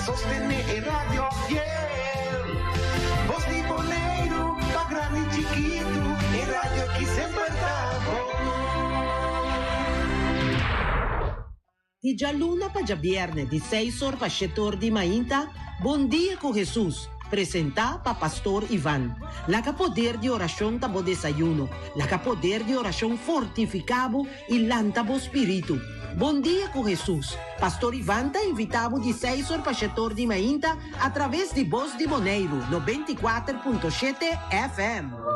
sostené e radio fiel. Bos di Boneiru, pa grandi i chikitu, e radio aki semper ta bon. Di djaluna pa djabièrnè di seis or pa shete or di mainta, Bon Dia ku Hesus, presentá pa Pastor Ivan. Laga poder di orashon ta bo desayuno. Laga poder di orashon fortifiká bo i lanta bo spiritu. Bon Dia ku Hesus, Pastor Ivan ta invitá bo di seis or pa shete or di mainta atraves di Bos di Boneiru 94.7 FM.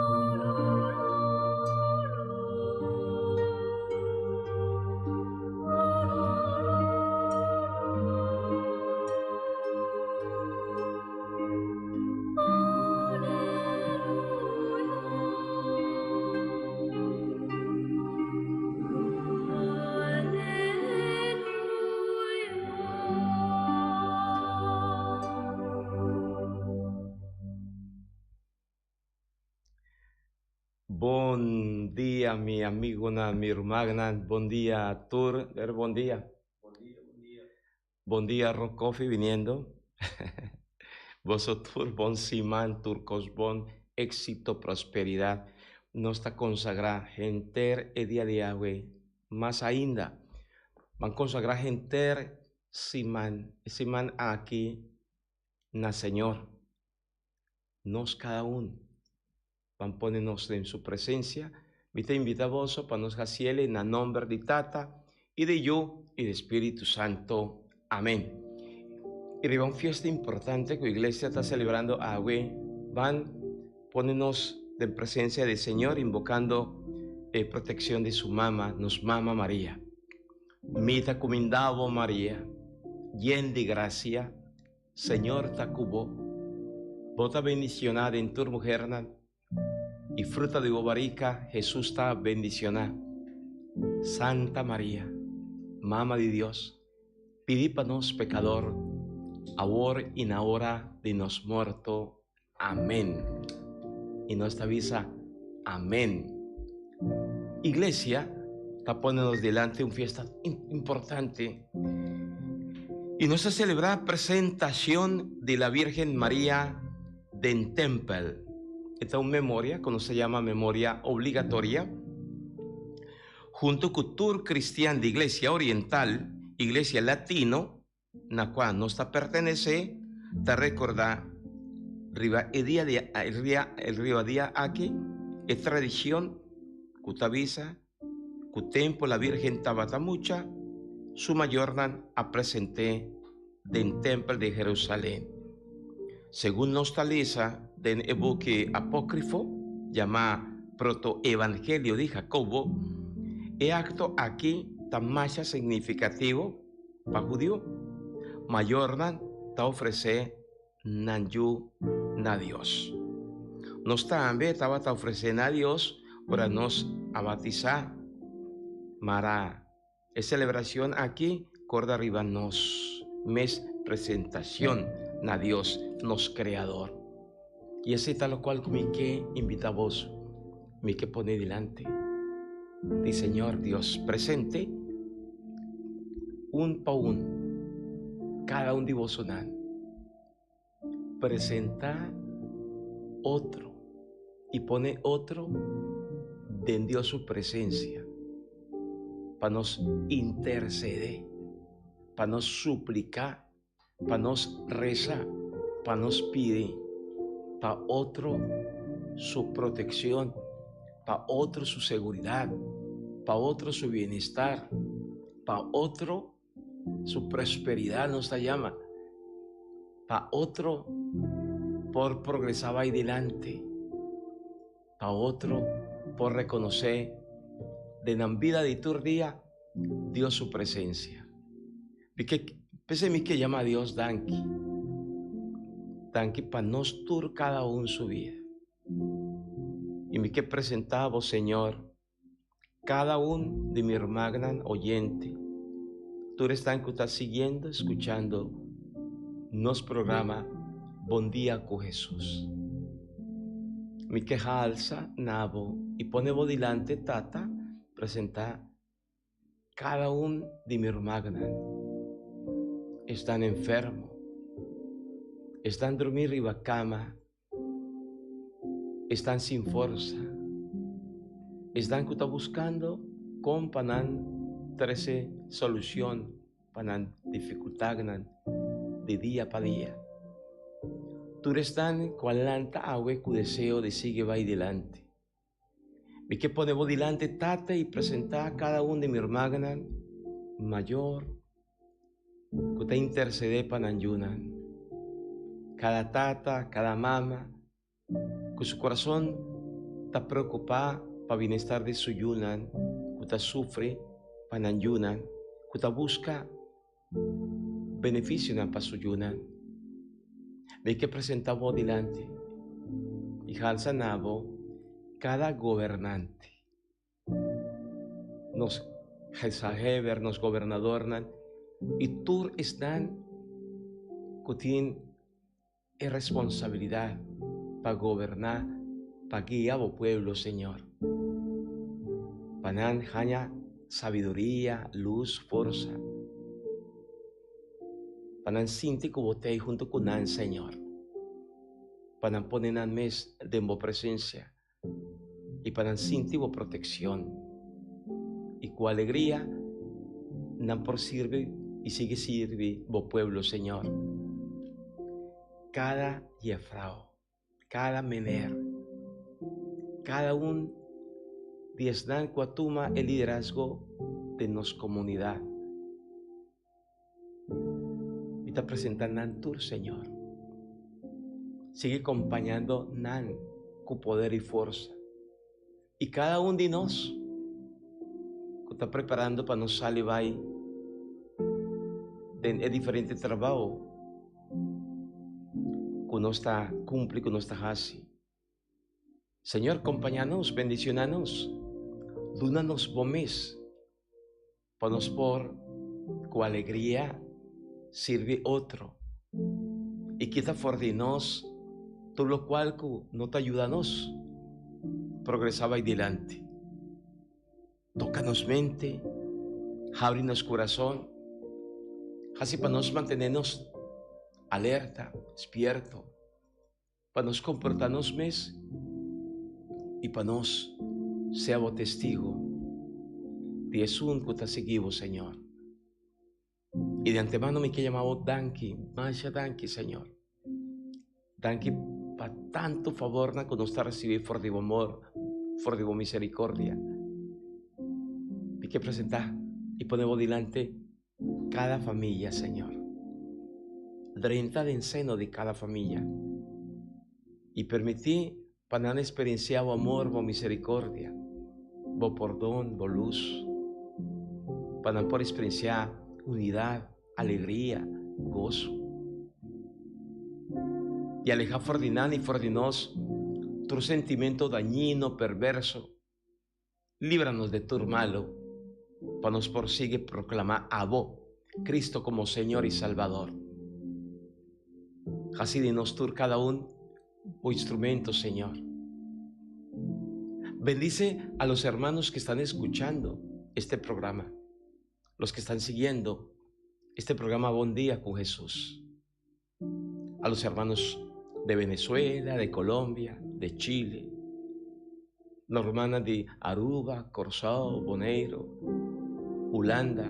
Bon dia mi amigunan, mi rumannan, bon dia tur, der bon dia. Bon dia, bon dia. Bon dia Rock Coffee viniendo. Boso tur bon siman, tur kos bon, éxito, prosperidad. Nos ta konsagrá henter e dia di awe, mas ainda ban konsagrá henter siman, e siman aki na Señor. Nos kada un ban pone nos den su presencia. Mi ta invita boso pa nos haciele na nomber di Tata y di Yu y di Spiritu Santo. Amen. Y riba un fiesta importante cu iglesia ta celebrando awe, ban pone nos den presencia di Señor invocando e proteccion di su mama, nos Mama Maria. Mi ta cuminda bo Maria, yen di gracia, Señor ta ku bo. Bo ta bendicioná den tur muhernan, i fruta di bo barika, Hesus, ta bendicioná. Santa Maria, Mama di Dios, pidi pa nos pekador, awor i na ora di nos morto. Amen. I nos ta bisa Amen. Iglesia ta pone nos dilanti un fiesta importante i nos ta celebra presentacion di la Virgen Maria den tempel. E ta un memoria cu nos ta yama memoria obligatoria. Hunto cu tur cristian di Iglesia Oriental, Iglesia Latino, na kua nos ta pertenesé ta rekordá riba e dia di riba dia aki e tradishon ku ta bisa ku tempu la Virgen tabata mucha su mayornan a present'é den tempel di Jerusalén. Segun nos ta lesa den e buki apókrifo yamá Protoevangelio di Jakobo, e akto aki ta masha signifikativo. Pa hudiu, mayornan ta ofresé nan yu na Dios. Nos tambe tabata ofresé na Dios ora nos a batisá. Mara e selebrashon aki korda riba nos mes presentashon na Dios, nos Kreador. I esei ta lokual ku mi ke invitá boso, mi ke pone dilanti di Señor Dios presente, un pa un, kada un di bosonan presentá otro i pone otro den Dios su presensia pa nos intersedé, pa nos supliká. Pa nos resa, pa nos pidi pa otro su proteccion, pa otro su seguridad, pa otro su bienestar, pa otro su prosperidad nos ta yama, pa otro por progresa bay dilanti, pa otro por reconoce den nan bida di tur dia Dios su presencia. Mi ke, p'esei mi ke yama Dios danki. Danki pa nos tur kada un su bida. I mi ke presentá bo, Señor, kada un di mi rumannan oyente, tur esnan ku ta siguiendo, skuchando nos programa Bon Dia ku Hesus. Mi ke halsa na bo i pone bo dilanti, Tata, presentá Cada un di mi rumannan esnan enfermo. Esnan drumí riba kama, esnan sin forsa, esnan ku ta buskando kon pa nan trese solushon pa nan difikultatnan di dia pa dia. Tur esnan ku a lanta awe ku deseo di sigui bai dilanti. Mi ke pone bo dilanti, Tata, i presentá kada un di mi rumannan mayor ku ta intersedé pa nan yunan. Kada tata, kada mama ku su kurason ta preokupá pa bienestar di su yunan, ku ta sufri pa nan yunan, ku ta buska benefisionan pa su yunan. Mi ke presentá bo dilanti i halsa na bo kada gobernante, nos gezaghebber, nos gobernadornan i tur esnan ku tin e responsabilidat pa goberná, pa guia bo pueblo, Señor. Pa nan haña sabiduria, lus, forsa. Pa nan sinti ku bo t'ei huntu ku nan, Señor. Pa nan pone nan mes den bo presensia i pa nan sinti bo protekshon. I ku alegria nan por sirbi i sigui sirbi bo pueblo, Señor. Kada jefrou, kada mener, kada un di esnan ku a tuma e liderazgo den nos komunidat. Mi ta presenta nan tur, Señor. Sigui kompañando nan ku poder i forsa. I kada un di nos ku ta preparando pa nos sali bai den e diferente trabou ku nos ta kumpli, ku nos ta hasi. Señor, kompaña nos, bendiciona nos, duna nos bo mes. Pa nos por ku alegria sirbi otro i kita for di nos tur lokual ku no ta yuda nos progresá bai dilanti. Toka nos mente, habri nos kurason, hasi pa nos mantené nos alerta, spierto, pa nos komportá nos mes i pa nos sea bo testigo di esun ku ta sigui bo, Señor. I di antemano mi ke yama bo danki, masha danki, Señor. Danki pa tantu favornan ku nos ta risibí for di bo amor, for di bo misericordia. Mi ke presentá i pone bo dilanti Kada famia, Señor. Drenta den seno di kada famia i permití pa nan eksperensiá bo amor, bo miserikordia, bo pordon, bo lus, pa nan por eksperensiá unidat, alegria, goso. I alehá for di nan i for di nos tur sentimento dañino, perverso. Líbranos de tur malu, pa nos por sigui proklamá abo, Cristo, komo Señor i Salbador. Hasi di nos tur kada un bo instrumento, Señor. Bendice a los hermanos que están escuchando este programa, los que están siguiendo este programa Bon Día con Jesús. A los hermanos de Venezuela, de Colombia, de Chile, nos hermanas de Aruba, Corsao, Boneiro, Hulanda.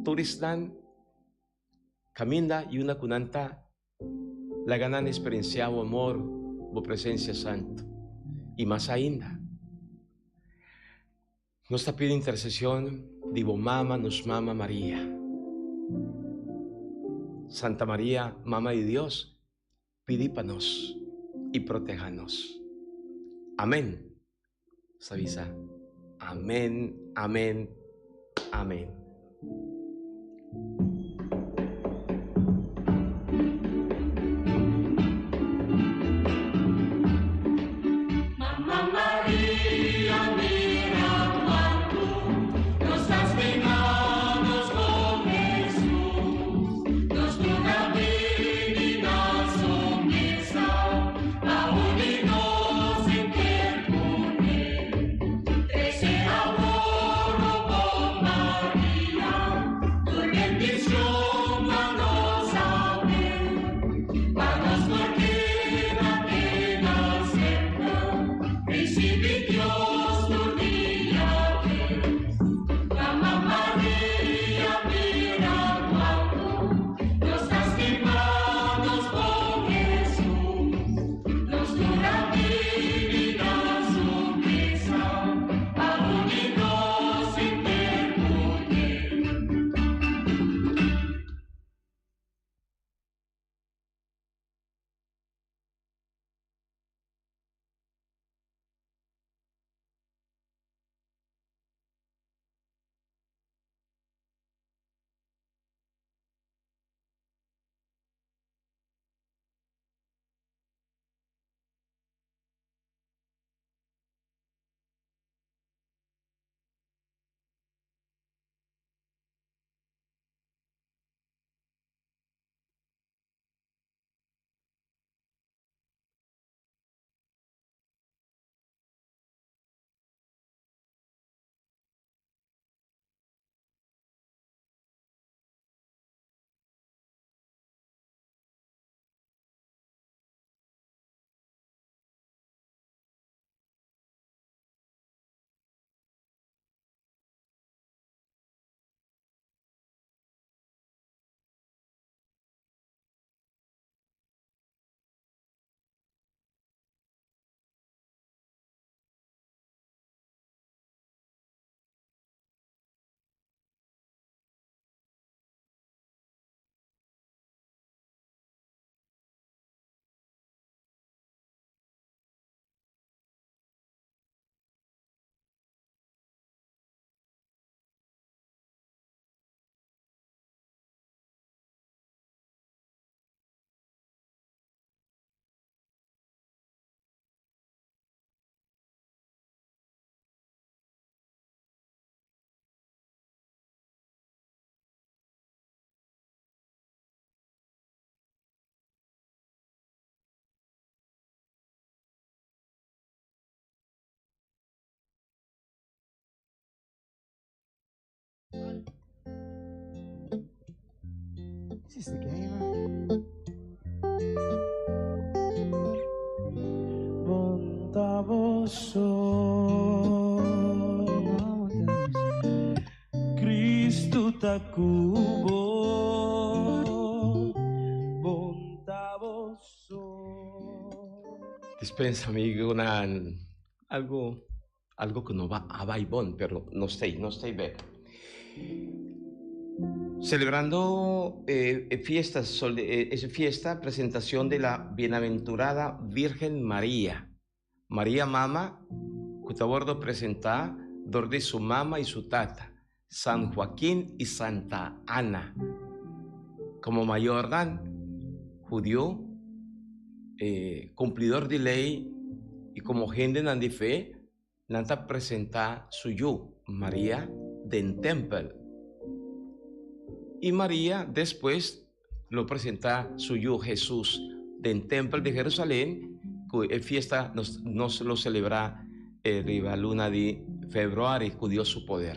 Tur esnan caminda y una cu nan ta laga nan experiencia bo amor, bo presencia santo. Y mas ainda, Nos ta pidi intercesion di bo Mama, nos Mama Maria. Santa Maria, Mama di Dios, pidi pa nos y proteha nos. Amen. Nos ta bisa Amen, Amen, Amen. Mama Maria mira cuanto nos ta stima nos con Jesús. Nos tur a bini na su mesa pa uni nos henter cune. Trece awor, o bon Maria, tur bendicion. This is the game. Bon ta boso. Cristo ta cu bo. Bon ta boso. Dispensa amigonan, algo Algo cu no ba a bay bon, pero nos ta ey, nos ta ey bek. Celebrando e fiesta, e fiesta presentacion de la Bienaventurada Virgen Maria, Maria Mama, cu ta wordo presenta dor di su mama y su tata, San Joaquin y Santa Ana. Como mayornan hudiu, e cumplidor di ley y como hendenan di fe, nan ta presenta su yu, Maria, den tempel. Y Maria despues lo presenta su yu Jesus den tempel di Jerusalén, cu e fiesta nos nos lo celebra riba luna di februari cu Dios su poder.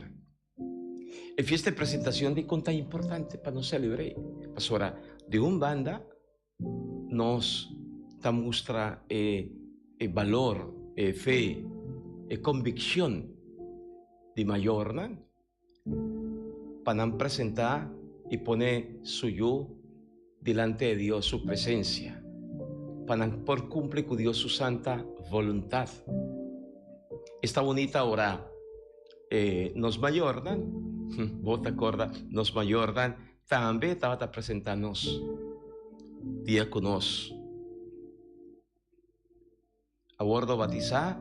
E fiesta di presentacion di con ta importante pa nos celebr'e? Pasobra di un banda nos ta mustra e e balor, e fe, e conviccion di mayornan pa nan presentá i pone su yu dilante di Dios su presensia, pa nan por kumpli ku Dios su santa boluntat. Esta bunita ora e nos mayornan, bo ta korda, nos mayornan tambe tabata presentá nos dia ku nos A wordo batisá,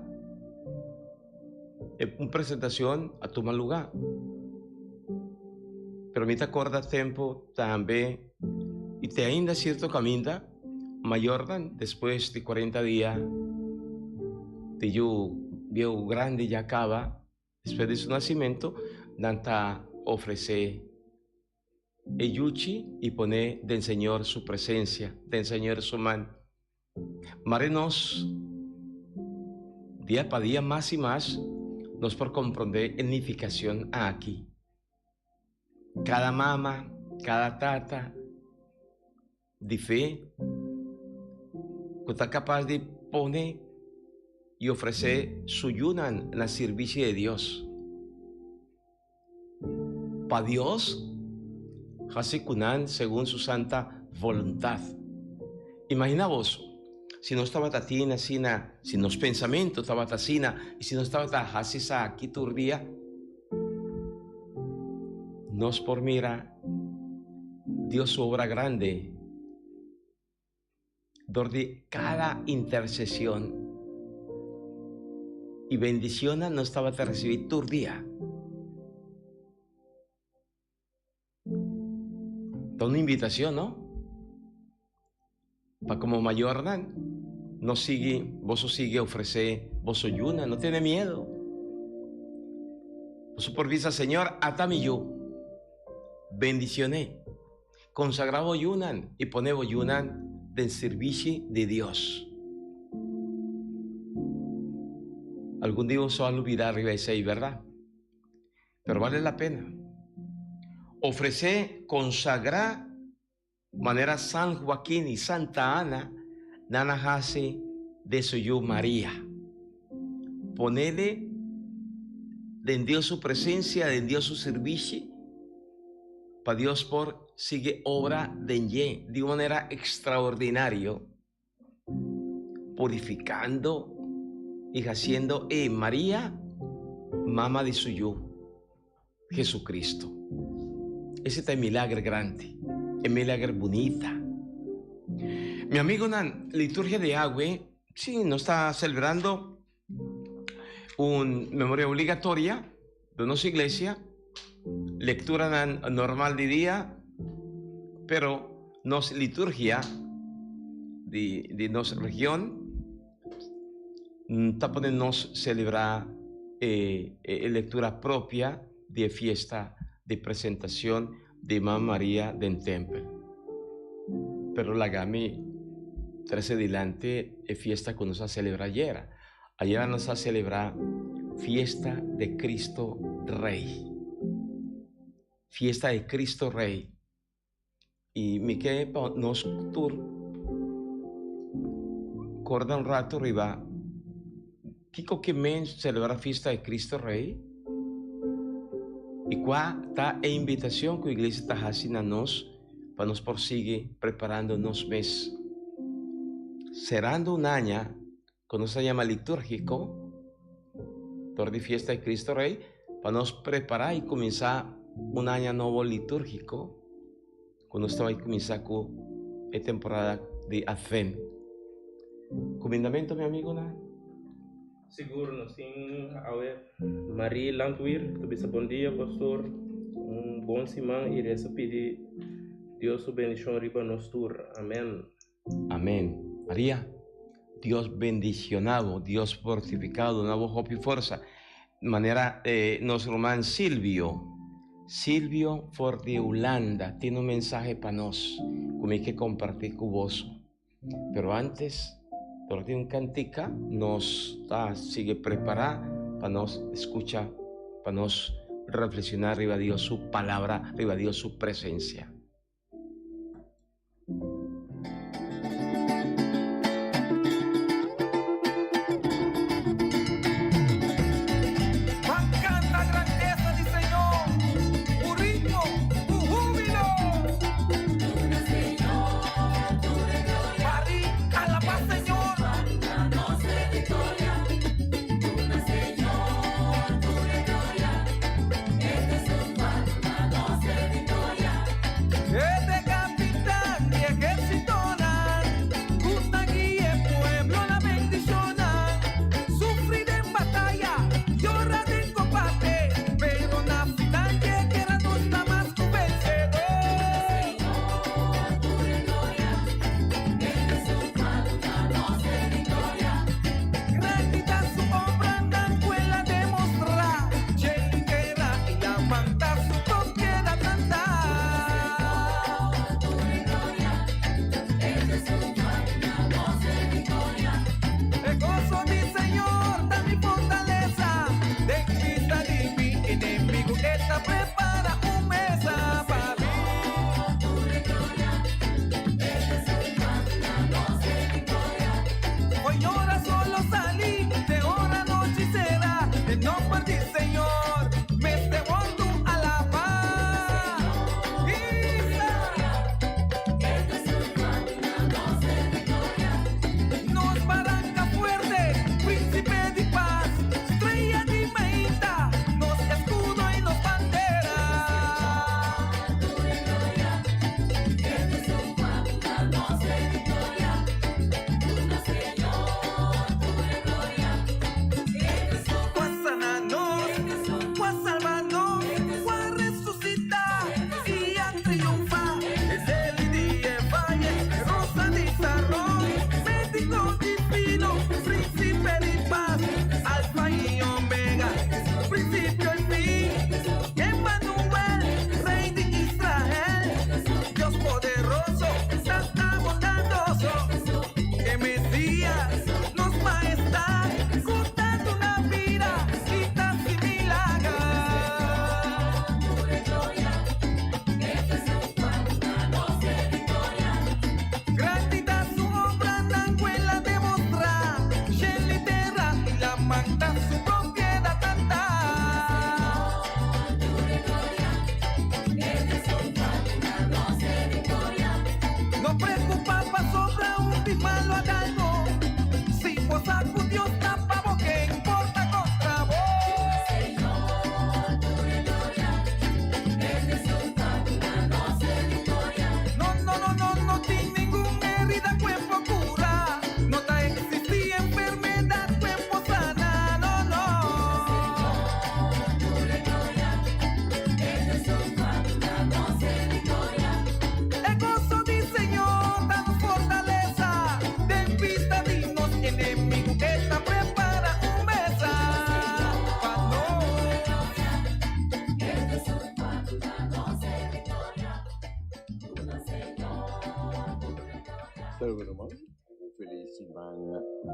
e un presentacion a tuma luga. Pero mi ta corda tempo tambe y te ainda cierto caminda mayornan despues di cuarenta dia di yu bieu grandi ya caba despues di su nacimento nan ta ofrece e yuchi y pone den Señor su presencia, den Señor su man. Mare nos, dia pa dia mas y mas, nos por comprende e nificacion aki. Cada mama, cada tata di fe cu ta capaz di pone y ofrece su yunan na sirbishi di Dios. Pa Dios hasi ku nan segun su santa boluntat. Imagina boso, si nos tabata tin asina, si nos pensamentu tabata asina i si nos tabata hasi esaki tur dia, nos por mira Dios su obra grandi dor di kada intersesion i bendicionnan nos tabata ricibi tur dia. Ta un invitacion, no? Pa como mayornan nos sigui, boso sigui ofrece boso yunan, no tene miedo. Boso por bisa, Señor, ata mi yu, bendicion'é. Konsagrá bo yunan i pone bo yunan den sirbishi di Dios. Algun di boso a lubidá riba esei, bèrdat? Pero bale la pena. Ofresé konsagrá manera San Joaquin i Santa Ana nan a hasi den su yu Maria. Ponele den Dios su presensia, den Dios su sirbishi. Pa Dios por sigui obra den dje di un manera extraordinario, purificando y haciendo e Maria mama di su Yu, Jesucristo. Ese ta e milagro grandi, e milagro bunita. Mi amigonan, liturgia di awe, si, nos ta celebrando un memoria obligatoria de nos iglesia, lecturanan normal di dia, pero nos liturgia di, di nos region ta pone nos celebra e, e lectura propia di e fiesta di presentacion di Mama Maria den tempel. Pero laga mi trece dilanti e fiesta cu nos a celebra ayera. Ayera nos a celebra fiesta de Cristo Rey. Fiesta de Cristo Rey. I mi ke pa nos tur korda un rato riba kiko ke men selebrá fiesta di Cristo Rey i kua ta e invitashon ku iglesia ta hasi na nos pa nos por sigui preparando nos mes. Serando un aña ku nos ta yama litúrgiko dor di fiesta di Cristo Rey pa nos prepará i kuminsá un aña nobo litúrgiko ku nos ta bai kuminsá ku e temporada di Advent. Kumindamentu mi amigunan. Sigur nos tin awe Marie Landweer ta bisa bon dia pastor un bon siman y resa pidi Dios su bendicion riba nos tur amen. Amen Maria Dios bendiciona bo Dios fortifica bo duna bo hopi forsa manera nos ruman Silvio Silvio for di Hulanda tin un mensahe pa nos cu mi ke comparti cu boso pero antes dor di un cantica nos ta sigui prepara pa nos scucha pa nos reflexiona riba Dios su palabra riba Dios su presencia.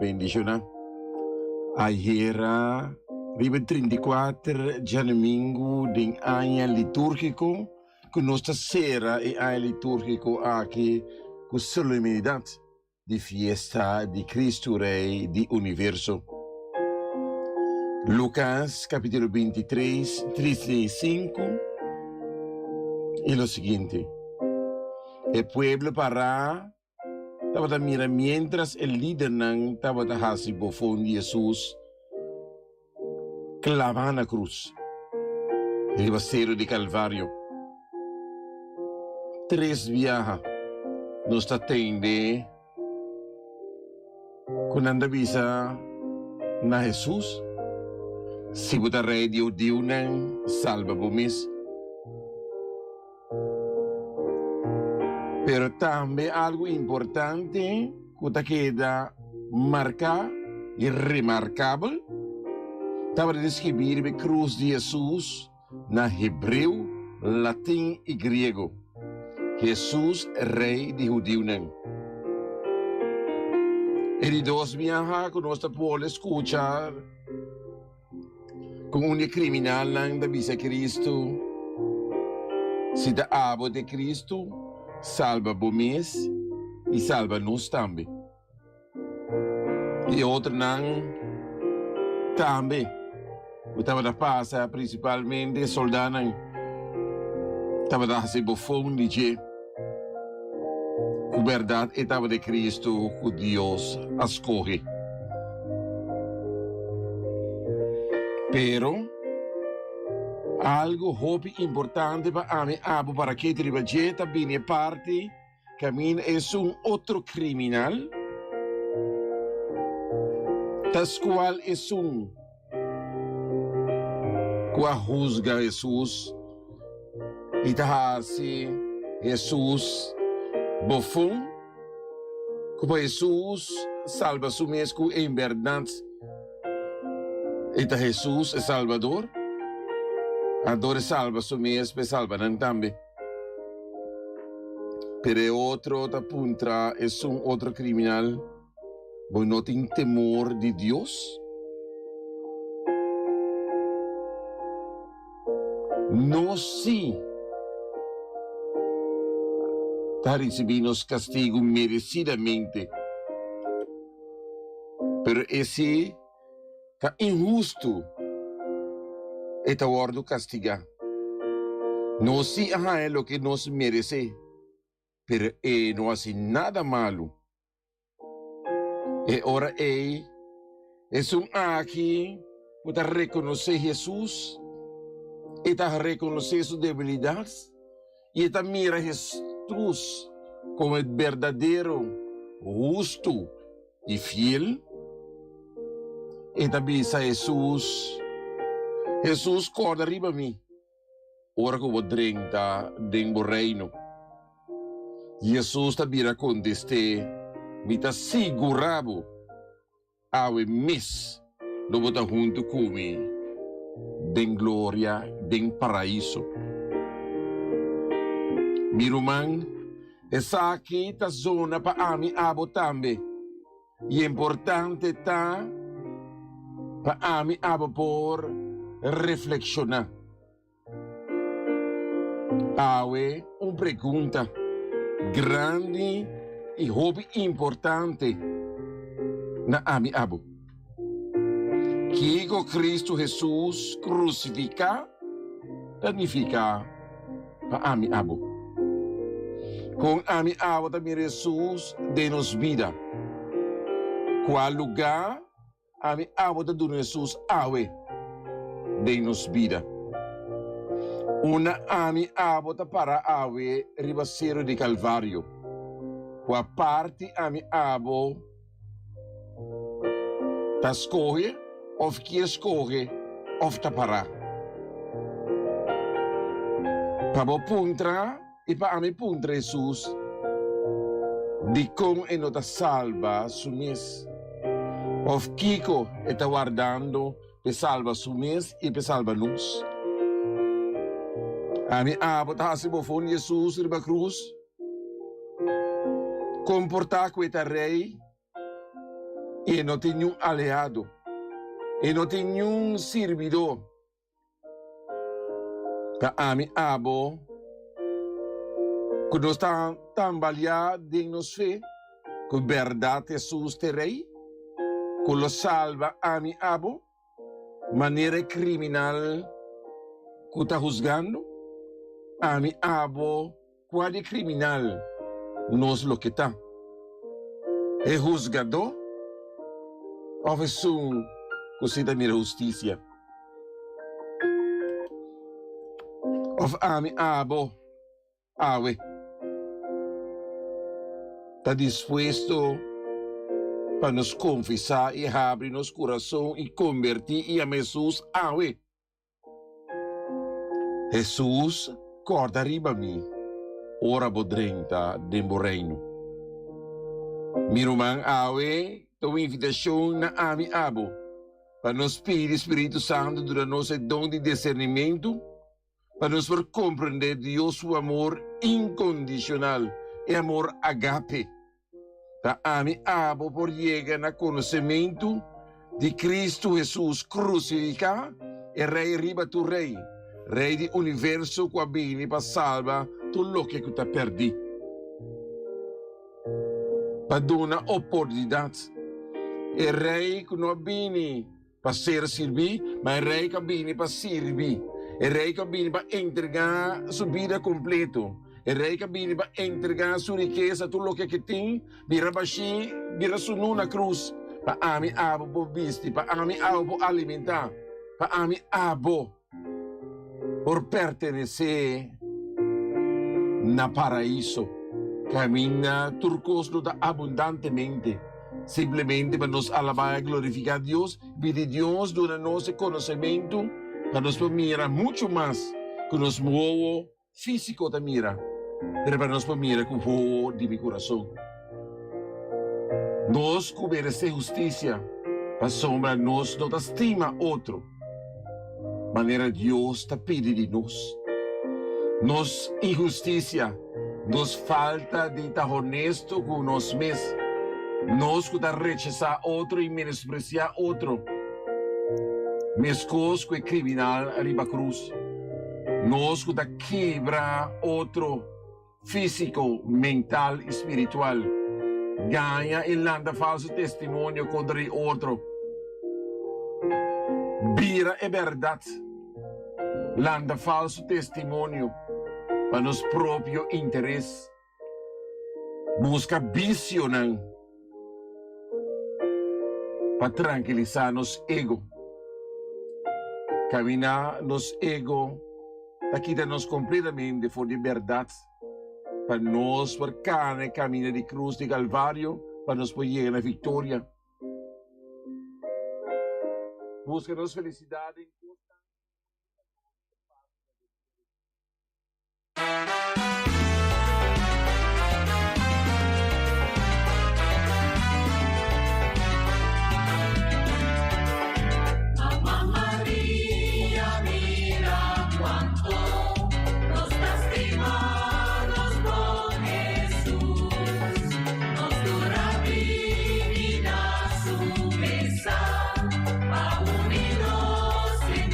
Bendiciona. Ayera riba 34 djadomingo den aña liturgico. ku nos ta sera e aña litúrgiko aki ku solemnidat di fiesta di Kristu Rei di universo. Lukas kapítulo 23, 35 i lo siguiente. E pueblo pará tabata mira miéntras e lidernan tabata hasi bofon di Hesus klavá na krus riba seru di Kalvario. Tres biaha nos ta tende ku nan ta bisa na Hesus, Si bo ta Rei di hudiunan, salba bo mes. Pero tambe algu importante ku ta keda marká i remarkabel tabata deskribí riba e krus di Hesus na hebreu, latin i griego, Hesus Rei di Hudiunan. E di dos biaha ku nos ta por skucha. Kon un di e kriminalnan ta bisa Kristu, Si ta abo ta e Kristu, salba bo mes i salba nos tambe. I e otronan tambe ku tabata pasa, prinsipalmente e soldánan, tabata hasi bofon di dje ku bèrdat e tabata e Kristu ku Dios a skohe. Pero, algu hopi importante pa ami abo para kete riba dje ta bini e parti kaminda esun otro kriminal ta skual esun ku a husga Hesus i ta hasi Hesus bofon, ku pa Hesus salba su mes ku en bèrdat e ta Hesus e Salbador, anto e salba su mes pa e salba nan tambe. Pero e otro ta puntra esun otro kriminal. Bo no tin temor di Dios? Nos sí ta risibí nos kastigu meresidamente, pero e sí ta inhustu e ta wòrdu kastigá. Nos sí a haña loke nos meresé, pero e no hasi nada malu. E ora ei, esun aki ku ta rekonosé Hesus, e ta rekonosé su debilidat i e ta mira Hesus komo e berdadero hustu i fiel. E ta bisa Hesus, Hesus, kòrda riba mi. Ora ku bo drenta den bo reino. Hesus ta bira kontest'é, Mi ta sigurá bo, awe mes lo bo ta huntu ku mi den gloria, den Paraiso. Mi ruman, esaki ta zona pa ami abo tambe. I importante ta pa ami abo por reflekshoná. Awe un pregunta grandi i hopi importante na ami abo. Kiko Kristu Hesus krusifiká ta nifiká pa ami abo? Kon ami abo ta mira Hesus den nos bida? Kua lugá ami abo ta duna Hesus awe den nos bida? Unda ami abo ta para awe riba seru di Kalvario? Kua parti ami abo Ta skohe of kier skohe of ta pará? Pa bo puntra i pa ami puntra Hesus dikon e no ta salba su mes of kiko e ta wardando p'e salba su mes i p'e salba nos. Ami abo ta hasi bofon di Hesus riba krus? Komportá ku e ta rei i e no tin niun aleado, e no tin niun sirbidó. Ta ami abo. Ku nos ta tambaleá den nos fe ku bèrdat Hesus ta e Rei ku lo salba ami abo manera e kriminal ku ta husgando ami abo kua di kriminal nos lo ke ta, e husgadó òf esun ku si ta mira hustisia? Òf ami abo awe ta dispuesto pa nos konfesá i habri nos kurason i kombertí i ama Hesus awe? Hesus kòrda riba mi ora bo drenta den bo Reino. Mi ruman, awe ta un invitashon na ami abo pa nos pidi Spiritu Santu duna nos e don di disernimentu pa nos por komprendé Dios su amor inkondishonal, e amor agape. Ta ami abo por yega na konosementu di Kristu Hesus krusifiká, e Rei riba tur rei, Rei di universo ku a bini pa salba tur loke ku ta pèrdí. Pa duna oportunidat, e Rei ku no a bini Pa ser sirbí, ma e Rei ku a bini pa sirbi. E Rei ku a bini pa entregá su bida kompleto. E Rei ku a bini pa entregá su rikesa, tur loke ke tin, bira bashí, bira sunú na krus, pa ami abo por bisti, pa ami abo por alimentá, pa ami abo. por pertenesé na paraíso, kaminda tur kos lo ta abundantemente. Simplemente pa nos alabá i glorifiká Dios, pidi Dios duna nos e konosementu pa nos por mira muchu mas ku nos wowo Físiko ta mira, pero pa nos por mira ku wowo di mi kurason. Nos ku meresé hustisia, pasobra nos no ta stima otro manera Dios ta pidi di nos. Nos inhustisia, nos falta di ta honesto ku nos mes, nos ku ta rechasá otro i menospresiá otro, meskos ku e kriminal riba krus. Nos ku ta kibra otro físiko, mental i spiritual, gaña i lanta falsu testimonio kontra di otro, bira e bèrdat, lanta falsu testimonio pa nos propio interes. Buska bisionan pa trankilisá nos ego. Kaminá nos ego ta kita nos kompletamente for di bèrdat pa nos por kana e kaminda di krus di Kalvario pa nos por yega na viktoria. Buska nos felisidat den kosnan ku ta duna nos pas na den meresé. Mama Maria mira cuanto nos ta stima nos bon Hesus, nos tur a bini na su mesa pa uni nos den.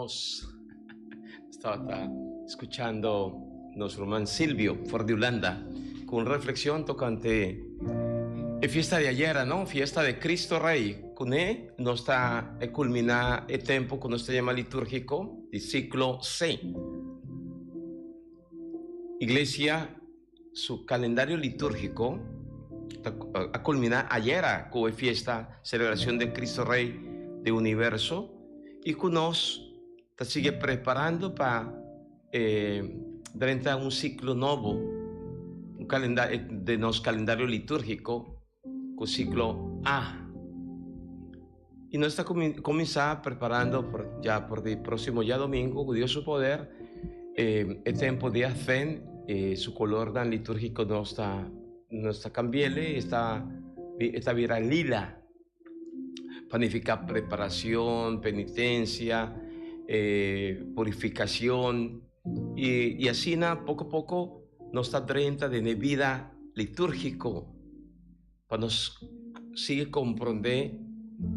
nos. Tabata scuchando nos ruman Silvio for di Hulanda cu un reflexion tocante e fiesta di ayera, no? Fiesta de Cristo Rey. Cune nos ta culmina e tempo cu nos ta yama liturgico di ciclo C. Iglesia su calendario liturgico ta a culmina ayera cu e fiesta celebracion de Cristo Rey de Universo y cu nos ta sigui preparando pa e drenta un ciclo nobo, un calendario de nos calendario liturgico cu ciclo A. Y nos ta cuminsa preparando por ya por di proximo djadomingo cu Dios su poder e tempo di Advent su colornan liturgico nos ta nos ta cambiele esta ta bira lila pa nifica preparacion, penitencia, purificacion y asina poco poco nos ta drenta den e bida liturgico. Pa nos sigui komprondé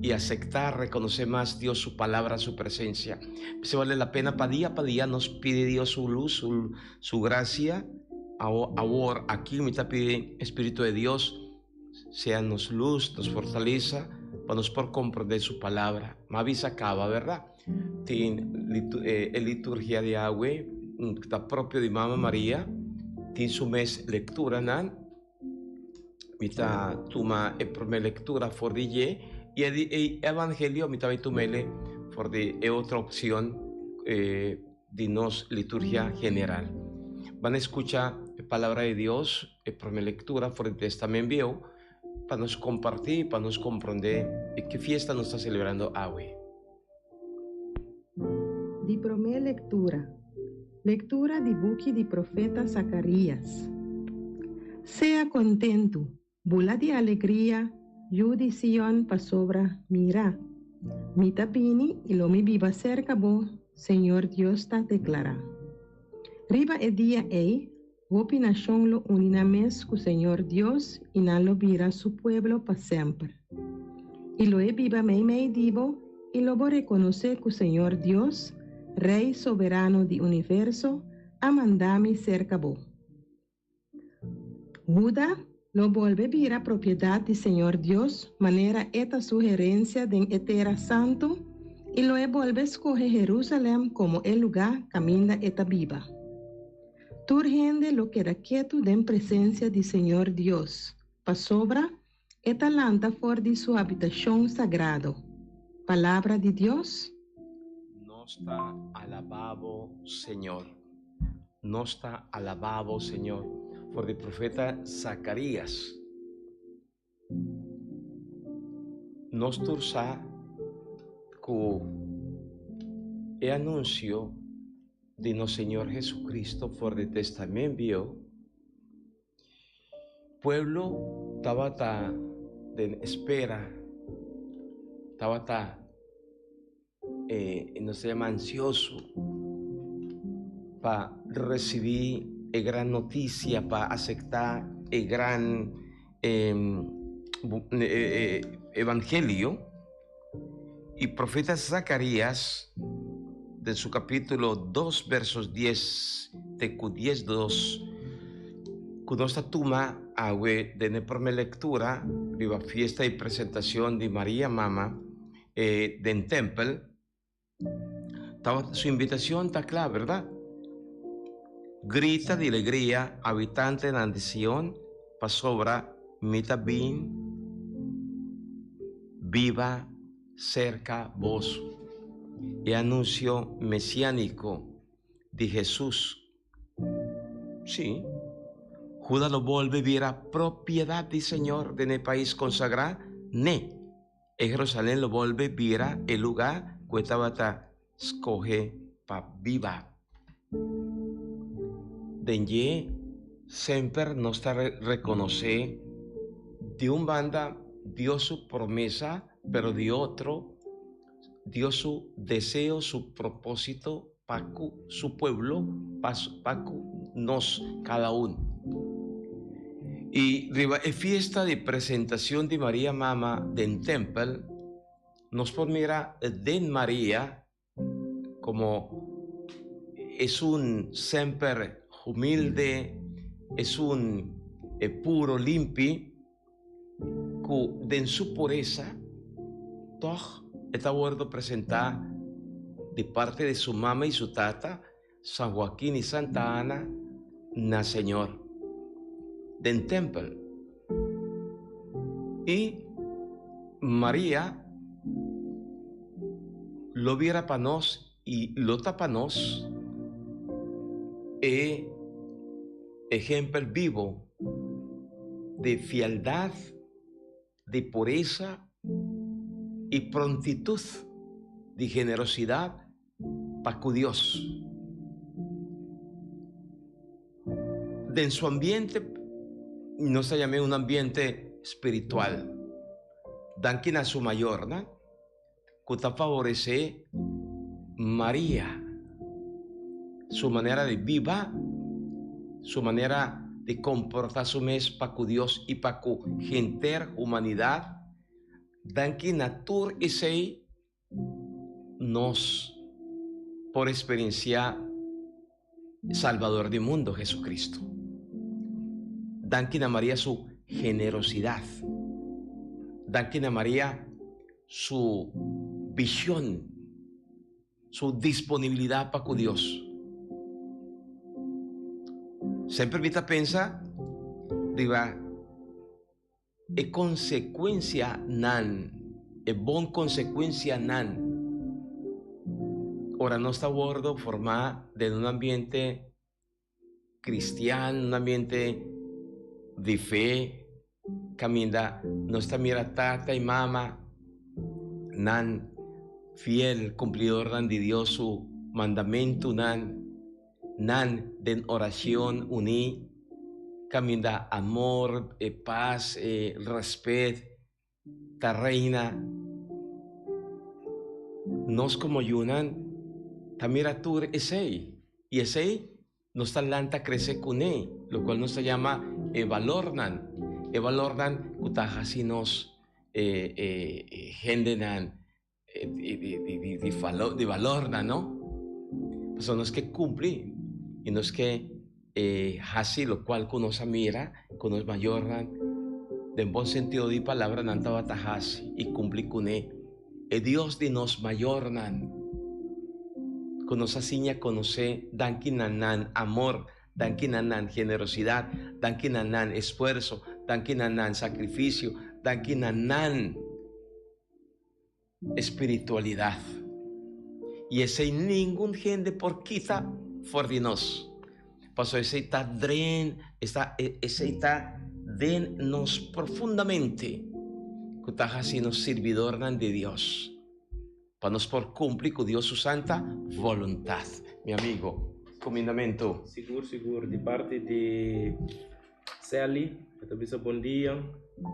i asektá, rekonosé mas Dios su Palabra, su presensia. P'esei bale la pena pa dia pa dia nos pidi Dios su lus, su su grasia. Awor aki mi ta pidi Espíritu de Dios sea nos lus, nos fortalesa, pa nos por komprondé su Palabra. M'a bisa kaba, bèrdat? Tin e liturgia di awe ku ta propio di Mama Maria, tin su mes lekturanan. Mi ta tuma e prome lectura for di dje y e di e evangelio mi ta bay tumele for di e otro opcion di nos liturgia general. Ban escucha e palabra di Dios, e prome lectura for di Testament Bieu, pa nos comparti, pa nos comprende e ki fiesta nos ta celebrando awe. Di promé lektura. Lektura di buki di profeta Zakarías. Sea kontentu, bula di alegria, yu di Sion, pasobra, mira, Mi ta bini i lo mi biba serka bo, Señor Dios ta deklará. Riba e dia ei, hopi nashon lo uni nan mes ku Señor Dios i nan lo bira su pueblo pa semper. I lo e biba meimei di bo i lo bo rekonosé ku Señor Dios, Rei soberano di universo, a manda mi serka bo. Huda lo bolbe bira propiedat di Señor Dios manera e ta su herensia den e tera santu i lo e bolbe skohe Herúsalèm komo e lugá kaminda e ta biba. Tur hende lo keda ketu den presensia di Señor Dios, pasobra E ta lanta for di su habitashon sagrado. Palabra di Dios. Nos ta alabá bo, Señor. Nos ta alabá bo, Señor. For di profeta Zacarías. Nos tur sa ku e anuncio di nos Señor Jesucristo for di Testament Bieu, Pueblo tabata den espera, tabata nos ta yama ansioso pa recibi e gran noticia, pa acepta e gran evangelio. Y profeta Zacarías den su capítulo dos versos dies te cu diesdos cu nos ta tuma awe den e prome lectura riba fiesta y presentacion di Maria Mama den tempel, Tabata su invitacion ta cla, berdad? Grita di alegria, habitantenan di Sion, pasobra mi ta bin biba cerca boso. E anuncio mesianico di Jesus. Sí, Juda lo bolbe bira propiedad di Señor den e pais consagrá n'e. E Jerusalén lo bolbe bira e lugá ku e tabata skohe pa biba. Den dje semper nos ta rekonosé di un banda Dios su promesa, pero di otro Dios su deseo, su propósito pa ku su pueblo, pa ku nos kada un. I riba e fiesta di presentacion di Maria Mama den tempel, nos por mira den Maria. komo esun semper humilde, esun puro, limpi, ku den su puresa tòg e ta wòrdu presentá di parti di su mama i su tata, San Joaquin i Santa Ana, na Señor den tèmpel. I Maria lo bira pa nos i lo ta pa nos e ehempel bibo di fieldat, di puresa i prontitut di generosidat pa ku Dios. Den su ambiente, nos ta yam'é un ambiente spiritual. Danki na su mayornan ku ta favoresé Maria, su manera di biba, su manera di komportá su mes pa ku Dios i pa ku henter humanidat. Danki na tur esei nos por eksperensiá Salbador di mundo, Jesucristo. Danki na Maria su generosidat. Danki na Maria su vision, su disponibilidad pa cu Dios. Semper mi ta pensa riba E konsekuensianan, e bon konsekuensianan ora nos ta wòrdu formá den un ambiente kristian, un ambiente di fe, kaminda nos ta mira tata i mama nan fiel kumplidornan di Dios su mandamentunan. Nan den oracion uní caminda amor, e paz, e respet ta reina. Nos como yunan ta mira tur esey y esey nos ta lanta crece cune, locual nos ta yama e balornan, e balornan cu ta haci nos e hendenan di valornan, no? Pasobra nos ke kumpli i nos ke hasi lokual ku nos a mira ku nos mayornan den bon sentido di palabra nan tabata hasi i kumpli kuné. E Dios di nos mayornan ku nos a siña konosé danki na nan amor, danki na nan generosidat, danki na nan esfuerso, danki na nan sakrifisio, danki na nan. Espiritualidad. Y esey ningun hende por kita for di nos. Pasobra esey ta dren, esta, esey ta den nos profundamente, cu ta haci nos sirbidornan di Dios, pa nos por cumpli cu Dios su santa voluntad. Mi amigo, cumindamento. Sigur, sigur, di parti di Sally, e ta bisa bon dia,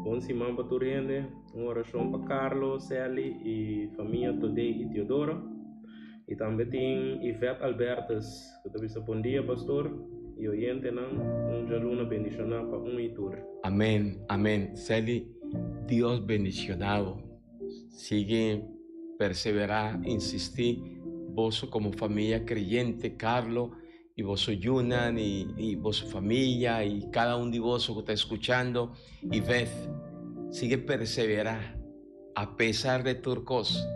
bon siman pa tur hende. Un orashon pa Carlo, Sally i famia Todey i Teodora. I tambe tin Yvette Albertus ku ta bisa bon dia pastor i oyentenan. Un djaluna bendishoná pa un i tur. Amen amen Sally Dios bendiciona bo sigui persevera insisti boso como familia creyente Carlo y boso yunan y y boso familia y cada un di boso cu ta escuchando y Beth sigue persevera a pesar de tur cos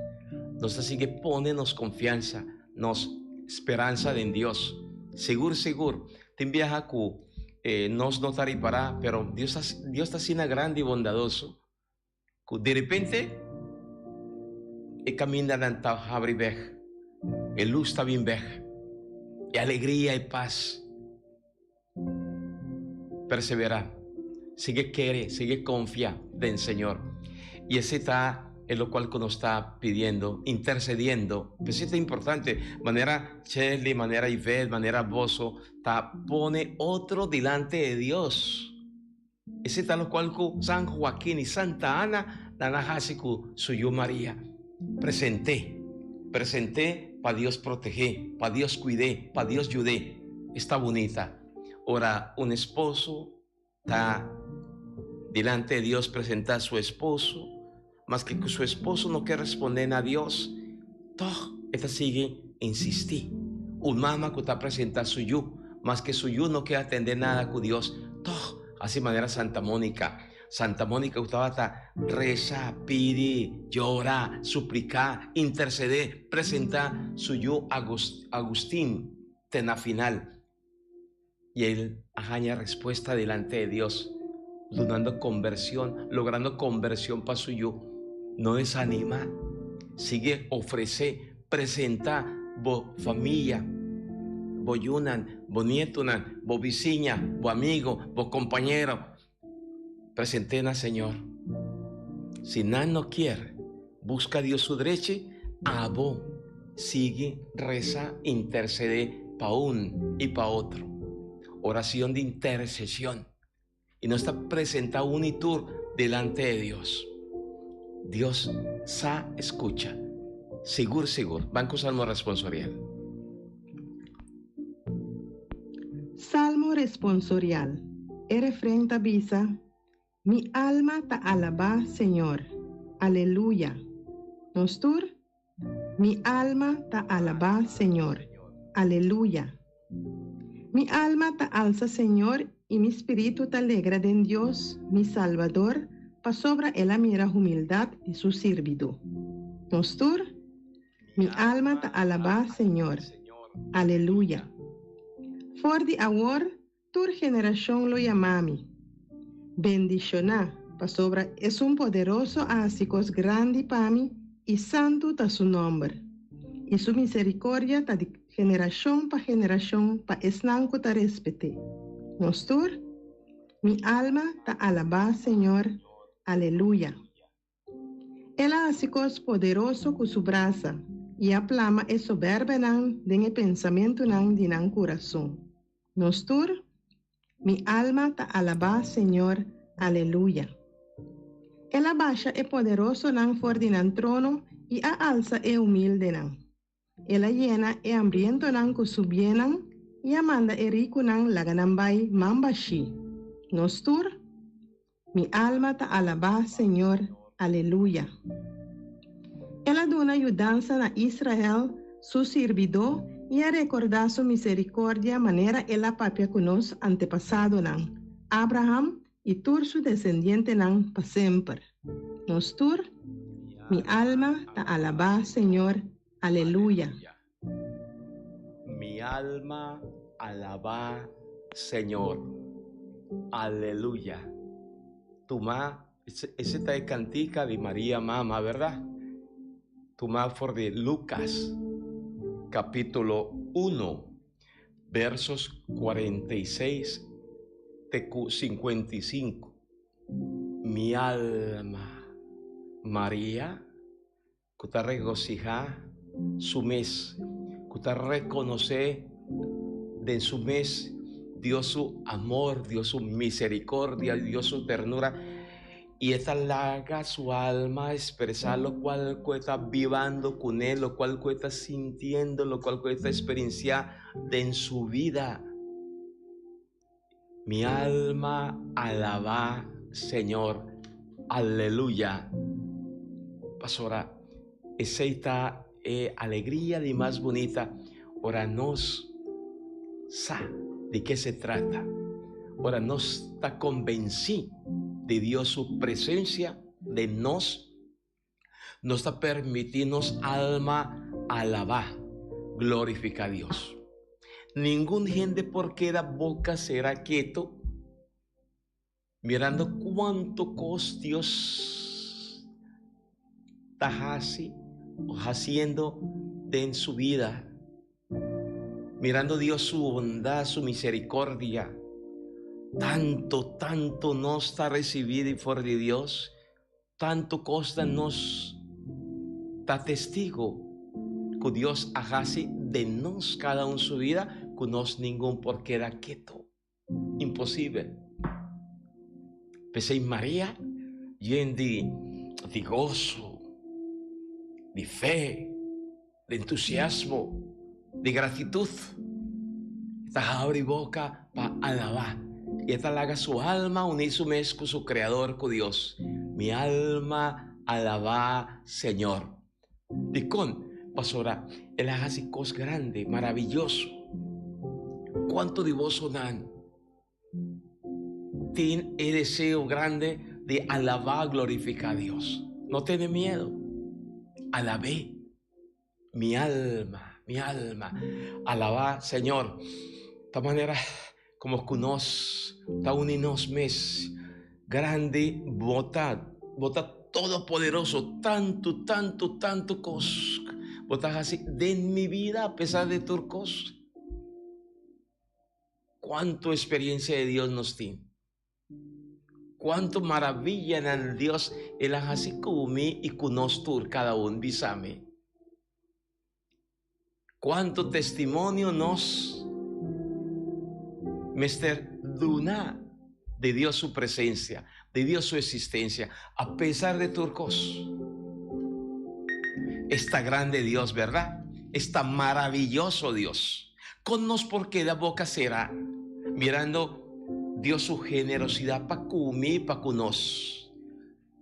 nos ta sigue pone nos confianza nos speranza den Dios sigur sigur tin biaha cu nos no ta ripara pero Dios ta Dios ta asina grandi y bondadoso Ku direpente e kamindanan ta habri bèk, e lus ta bin bèk, e alegria, e pas. Perseverá, sigui kere, sigui konfia den Señor. I esei ta e lokual ku nos ta pidiendo, intersediendo. P'esei ta importante, manera Shirley, manera Yvette, manera boso ta pone otro dilante di Dios. Esei ta lokual ku San Joaquin i Santa Ana nan a hasi ku su yu Maria. Present'é. Present'é pa Dios proteg'é, pa Dios kuid'é, pa Dios yud'é. Esta bunita ora un esposo ta dilante di Dios presentá su esposo, maske ku su esposo no ke respondé na Dios, tòg e ta sigui. Insistí. Un mama ku ta presentá su yu, maske su yu no ke atendé nada ku Dios, tòg hasi manera Santa Mónica. Santa Mónica ku tabata resa, pidi, yora, supliká, intersedé, presentá su yu Agustin te na final. I el a haña respuesta delante de Dios, dunando conversión, logrando conversión pa su yu. No desanima, sigui ofrece, presenta bo familia, bo yunan, bo nietunan, bo bisiña, bo amigo, bo compañero. Present'é na Señor. Si nan no kier busca Dios su drechi, abo sigui reza, intercedé pa un y pa otro. Oracion di intercesion. Y nos ta presenta un y tur delante de Dios. Dios sa escucha. Sigur, sigur. Ban cu Salmo responsorial. Salmo responsorial. E refren ta bisa, Mi alma ta alabá Señor. Aleluya. Nos tur? Mi alma ta alabá Señor. Aleluya. Mi alma ta alsa Señor i mi spiritu ta legra den Dios, mi Salbador, pasobra el a mira humildat di su sirbidó. Nos tur? Mi alma ta alabá Señor. Aleluya. For di awor tur generashon lo yama mi bendishoná, pasobra Esun Poderoso a hasi kos grandi pa mi i santu ta su nòmber. I su miserikordia ta di generashon pa generashon pa esnan ku ta respet'é. Nos tur? Mi alma ta alabá Señor. Aleluya. El a hasi kos poderoso ku su brasa i a plama e soberbenan den e pensamentunan di nan kurason. Nos tur, Mi alma ta alabá Señor, aleluya. El a basha e poderosonan for di nan trono i a alsa e humildenan. El a yena e hambrientonan ku su biennan i a manda e rikunan laga nan bai man bashí. Nos tur, Mi alma ta alabá Señor, aleluya. El a duna yudansa na Israel, su sirbidó, i a rekordá su miserikordia manera el a papia ku nos antepasadonan, Abraham i tur su desendientenan pa semper. Nos tur, Mi alma ta alabá Señor, aleluya. Mi alma alabá Señor, aleluya. Tuma, ese ta e kantika di Maria Mama, berdad? Tuma for di Lucas, capítulo 1, versos 46 te ku 55. Mi alma, Maria, ku ta regosihá su mes, ku ta rekonosé den su mes Dios su amor, Dios su misericordia, Dios su ternura, i e ta laga su alma ekspresá lokual ku e ta bibando kuné, lokual ku e ta sintiendo, lokual ku e ta eksperensiá den su vida. Mi alma alabá Señor. Aleluya. Pasobra esei ta e alegria di mas bunita ora nos sa di ke se trata, ora nos ta konbensí di Dios su presensia den nos. Nos ta permití nos alma alabá, glorifiká Dios. Ningun hende por keda boka será ketu mirando kuantu kos Dios ta hasi o hasiendo den su bida. Mirando Dios su bondad, su misericordia. Tanto, tanto nos ta recibí di for di Dios. Tantu kosnan nos ta testigu ku Dios a hasi den nos kada un su bida ku nos ningun por keda ketu. Imposibel. P'esei Maria yen di di goso, di fe, di entusiasmo, di gratitut, ta habri boka pa alabá i e ta laga su alma uní su mes ku su Kreador, ku Dios. Mi alma alabá Señor. Dikon? Pasobra el a hasi kos grandi, maraviyoso. Kuantu di bosonan tin e deseo grandi di alabá, glorifiká Dios? No tene miedu. Alab'é. Mi alma, mi alma, alabá Señor. Ta manera como cu nos ta uni nos mes. Grandi bo ta, bo ta todopoderoso, tantu, tantu, tantu cos bo ta haci den mi bida a pesar de tur cos. Cuanto experiencia de Dios nos tin. Cuanto maravillanan Dios el a haci cu mi y cu nos tur cada un, bisa mi. Cuanto testimonio nos mester duna di Dios su presencia, di Dios su existencia, a pesar de tur cos. Esta grande Dios, verdad? Esta maravilloso Dios. Con nos por keda boca cera mirando Dios su generosidad pa cu mi y pa cu nos?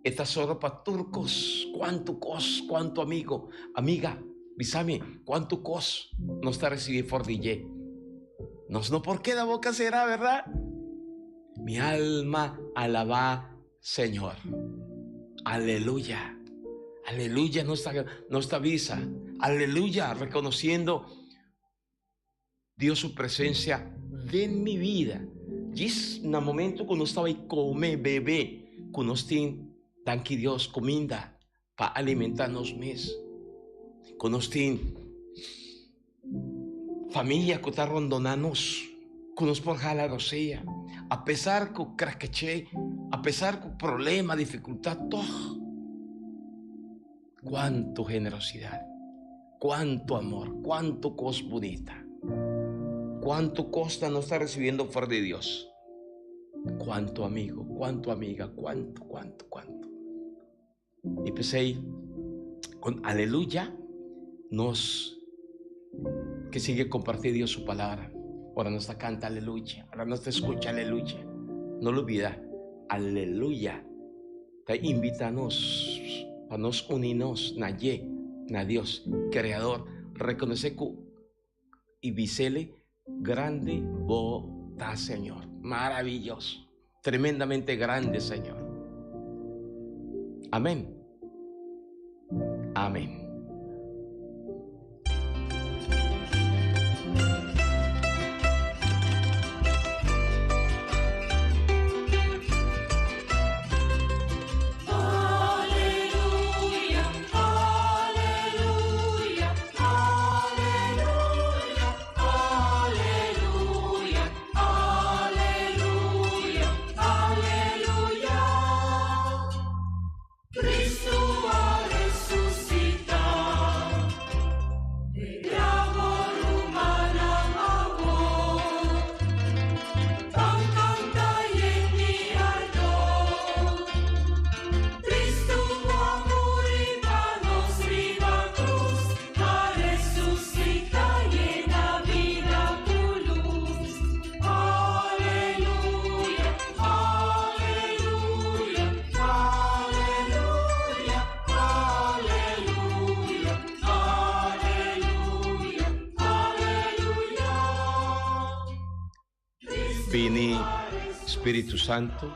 E ta soro pa tur cos. Cuanto cos, cuanto amigo, amiga, bisa mi, cuanto cos nos ta recibi for di dje. Nos no por keda boca cera, verdad? Mi alma alaba Señor. Aleluya. Aleluya nos ta, nos ta bisa. Aleluya, reconociendo Dios su presencia den mi vida. Djis na momento ku nos ta bai kome, bebe, ku nos tin, danki Dios, kuminda pa alimentá nos mes. Ku nos tin familia ku ta rondoná nos, ku nos por hala rosea. A pesar ku krakeché, a pesar ku problema, difikultat, tòg. Kuantu generosidat, kuantu amor, kuantu kos bunita, kuantu kosnan nos ta resibiendo for di Dios. Kuantu amigo, kuantu amiga, kuantu, kuantu, kuantu. I p'esei, kon aleluya nos ke sigui kompartí Dios su palabra. Ora nos ta kanta aleluya, ora nos ta skucha aleluya, no lubida, aleluya. Ta invita nos pa nos uni nos na dje, na Dios, Creador, reconoce cu y bisele, Grande bo ta, Señor, maravilloso, tremendamente grande, Señor. Amen. Amen. Bini Spiritu Santo,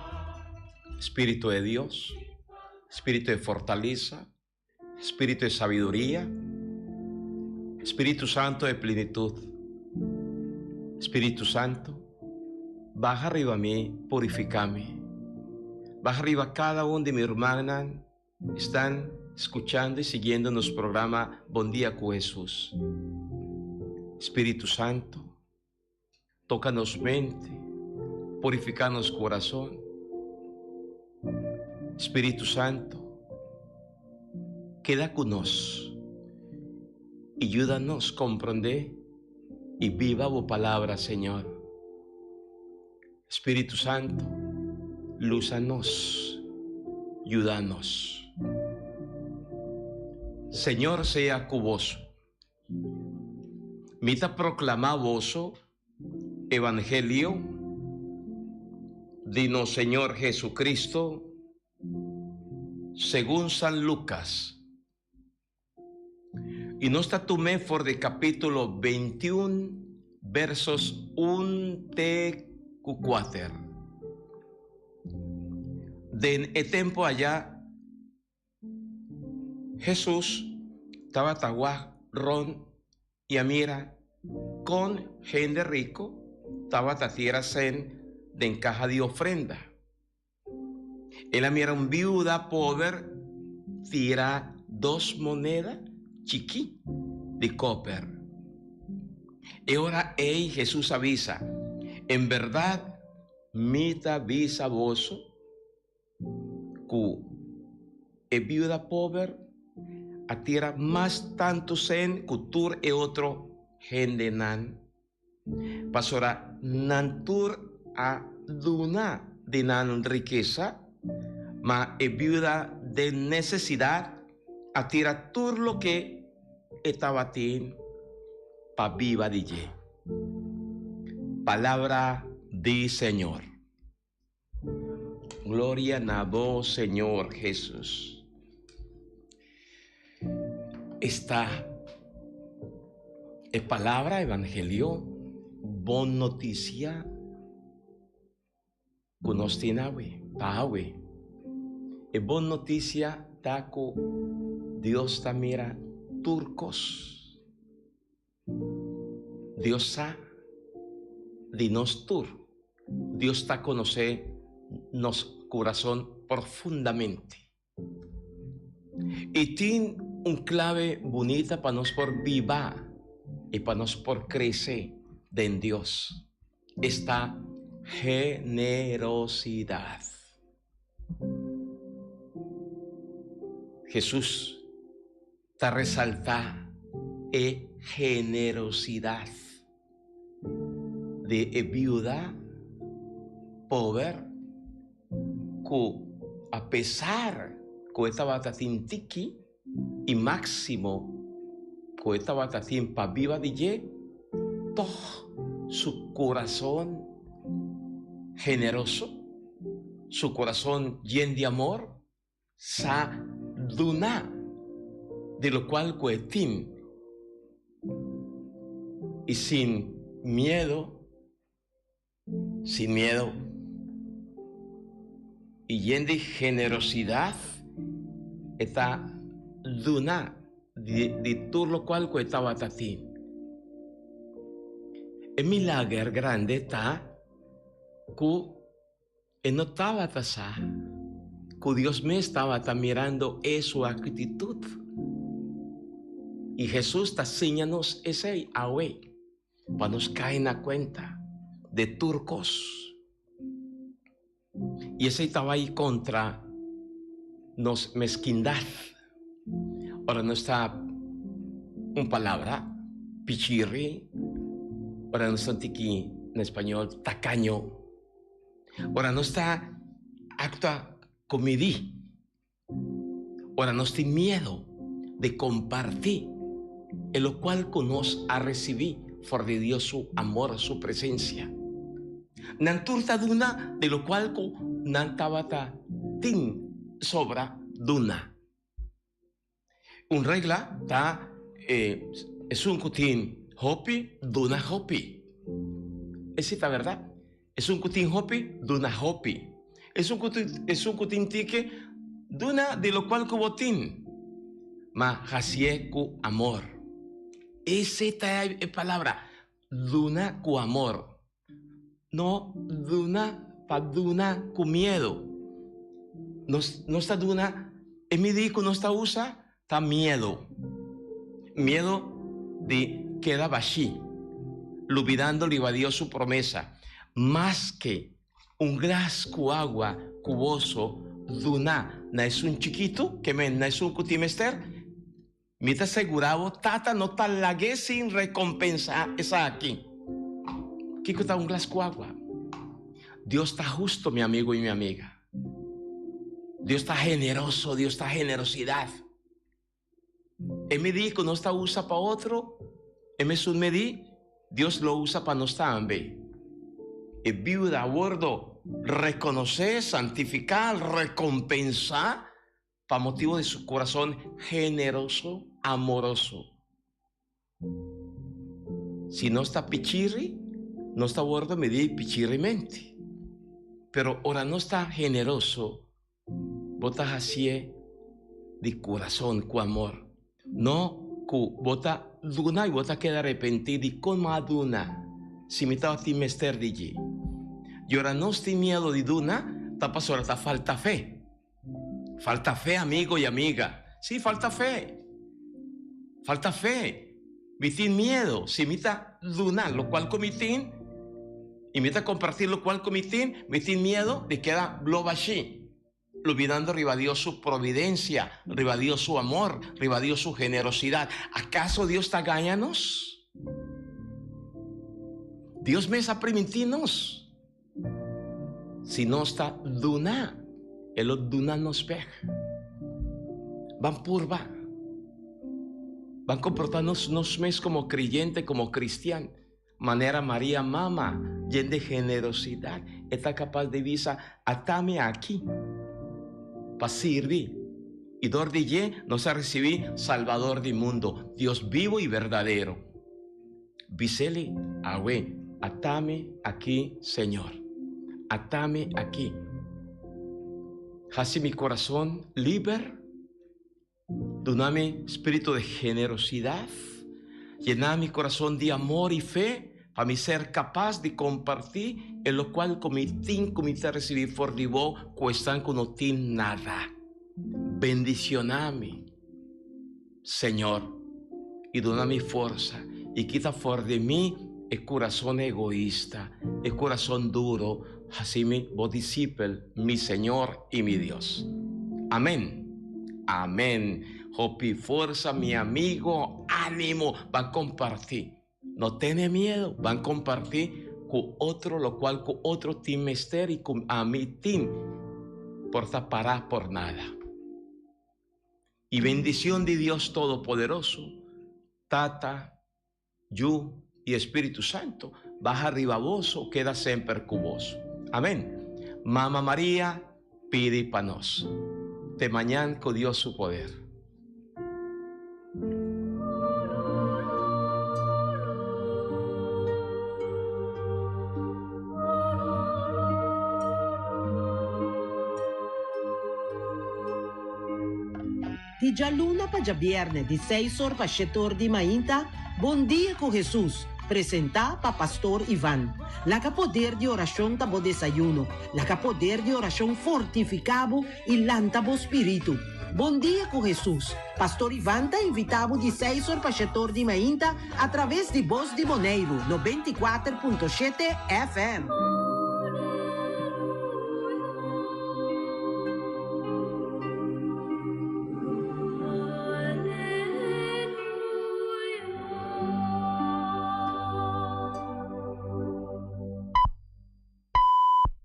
Spiritu de Dios, Spiritu de fortaleza, Spiritu de sabiduria, Spiritu Santo de plenitud. Spiritu Santo, baha riba mi, purifica mi. Baha riba cada un di mi rumannan Estan skuchando i siguiendo nos programa Bon Dia ku Hesus. Spiritu Santu, toka nos mente, purifiká nos kurason. Spiritu Santu, keda ku nos i yuda nos komprondé i biba bo Palabra, Señor. Spiritu Santu, lusa nos, yuda nos. Señor sea ku boso. Mi ta proklamá boso Evangelio di nos Señor Jesucristo segun San Lucas. I nos ta tum'é for di kapítulo 21, versos un te ku kuater. Den e tempu ayá, Hesus tabata wak rònt i a mira kon hende riku tabata tira sèn den kaha di ofrenda. El a mira un biuda pober tira dos moneda chikí di koper. E ora ei Hesus a bisa, En bèrdat mi ta bisa boso, ku e biuda pober a tira mas tantu sen ku tur e otro hendenan, pasobra nan tur a duna di nan rikesa, ma e biuda den nesesidat a tira tur loke e tabatin pa biba di dje. Palabra di Señor. Gloria na bo, Señor Jesus. Esta e palabra evangelio, bon noticia ku nos tin awe, pa awe. E bon noticia ta ku Dios ta mira tur kos. Dios sa di nos tur. Dios ta konosé nos kurason profundamente. I tin un klave bunita pa nos por biba i pa nos por krese den Dios. Esta generosidat. Hesus ta resaltá e generosidat di e biuda pober ku apesar ku e tabata tin tiki i máksimo ku e tabata tin pa biba di dje, tòg su kurason generoso, su kurason yen di amor, Sa duna di locual cu e tin y sin miedo, sin miedo y yen di generosidad e ta duna di tur locual cu e tabata tin. E milager grande ta cu. E no tabata sa ku Dios mes tabata mirando e su aktitut. I Hesus ta siña nos esei awe, pa nos kai na kuenta de tur kos. I esei ta bai kontra nos meskindat. Ora nos ta un palabra, pichirri, ora nos ta tiki na español takaño. Ora nos ta actua comedí, ora nos tin miedo di compartí e locual cu nos a recibí for di Dios su amor, su presencia. Nan tur ta duna di locual cu nan tabata tin sobra duna. Un regla ta esun ku tin hopi, duna hopi. Esei ta bèrdat. Esun ku tin hopi, duna hopi. Esun ku esun ku tin tiki, duna di lokual ku bo tin, ma hasié ku amor. Esei ta e palabra, duna ku amor. No duna pa duna ku miedu. Nos nos ta duna e midí ku nos ta usa ta miedu. Miedu di keda bashí, lubidando riba Dios su promesa. Maske un glas ku agua ku boso duna na esun chikitu, ke men na esun ku tin mester, Mi ta segurá bo, Tata no ta lag'é sin rekompensá esaki. Kiko ta un glas ku agua? Dios ta husto, mi amigu i mi amiga. Dios ta generoso, Dios ta generosidat. E midí ku nos ta usa pa otro, e mesun midí Dios lo usa pa nos tambe. E biuda a wordo rekonosé, santifiká, rekompensá Pa motibu di su kurason generoso, amoroso. Si nos ta pichirri, nos ta wordo midi pichirrimente. Pero ora nos ta generoso, bo ta hacié di curason, cu amor. No cu bo ta duna y bo ta keda arepentí di con m'a duna si mi tabatin mester di dje. Y ora nos tin miedo di duna, ta pasobra ta falta fe. Falta fe, amigo y amiga. Sí, falta fe. Falta fe. Mi tin miedo. Si mi ta duna locual cu mi tin y mi ta comparti locual cu mi tin, mi tin miedo di keda blo bashi. Lubidando riba Dios su providencia, riba Dios su amor, riba Dios su generosidad. Acaso Dios ta gaña nos? Dios mes a priminti nos. Si nos ta duna, e lo duna nos bek. Ban purba. Ban komportá nos nos mes komo kreyente, komo kristian, manera Maria mama, yen di generosidat, e ta kapas di bisa, Ata mi aki pa sirbi. I dor di dje nos a risibí Salbador di mundo, Dios bibu i berdadero. Biseli, Awe, atami aki, Señor. Atami aki. Hasi mi corazon liber, duna mi spiritu di generosidad, yena mi corazon di amor y fe pa mi ser capaz di comparti e locual cu mi tin cu mi ta ricibi for di bo cu esnan cu no tin nada. Bendiciona mi. Señor, i duna mi forsa, i kita for di mi e kurason egoista, e kurason duro, hasi mi bo disipel, mi Señor i mi Dios. Amen. Amen. Hopi forsa mi amigo, animo, ban komparti. No tene miedo, ban komparti ku otro lokual ku otro tin mester i ku ami tin por ta pará por nada. I bendicion di Dios Todopoderoso, Tata, Yu i Espíritu Santo, baha riba boso, keda semper ku boso. Amen. Mama Maria, pidi pa nos. Te mañan ku Dios su poder. Di djaluna pa djabièrnè di seis or pa shete or di mainta, Bon Dia ku Hesus, presentá pa Pastor Ivan. Laga poder di orashon ta bo desayuno, laga poder di orashon fortifiká bo i lanta bo spiritu. Bon Dia ku Hesus, Pastor Ivan ta invitá bo di seis or pa shete or di mainta atraves di Bos di Boneiru, 94.7 FM.